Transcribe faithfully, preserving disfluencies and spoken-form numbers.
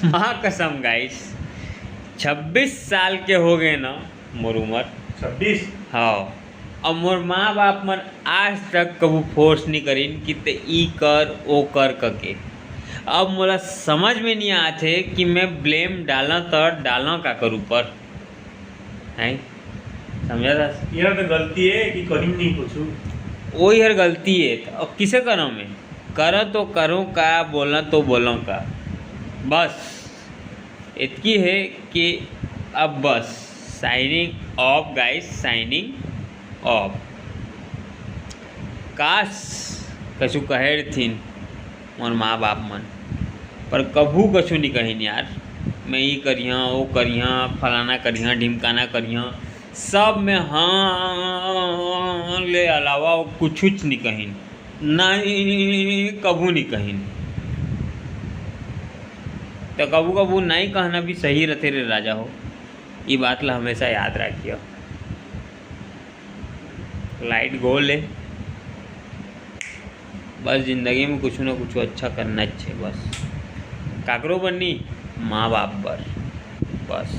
माँ कसम गाइस, छब्बीस साल के हो गए ना मोर उम्र। छब्बीस। हाँ, अब मोर माँ बाप मन आज तक कभू फोर्स नहीं करिन कि ते ई कर, ओ कर कके। अब मोला समझ में नहीं आथे कि मैं ब्लेम डालना तो डालना काकर ऊपर, हैं? समझा था? यह तो गलती है कि कहीं नहीं कुछ। वही हर गलती है। अब किसे करूँ मैं? करो तो करूँ का, बोलना तो बोलो का, बस इतकी है कि अब बस। Signing off guys, signing off। काश कछु कहे रथिन मोर माँ बाप मन, पर कभू कछु नहीं कहिन यार। मैं ई करिहाँ, वो करिहाँ, फलाना करिहाँ, ढिमकाना करिहाँ, सब में हाँ ले अलावा वो कुछुच नहीं कहिन, नहीं कभू नहीं कहिन। तो कभू कभू नहीं कहना भी सही रहते रे राजा हो, ये बात ला हमेशा याद रखियो। लाइट गो ले, बस जिंदगी में कुछ ना कुछ अच्छा करना चाहिए बस। काकरो बर नहीं, माँ बाप बर बस।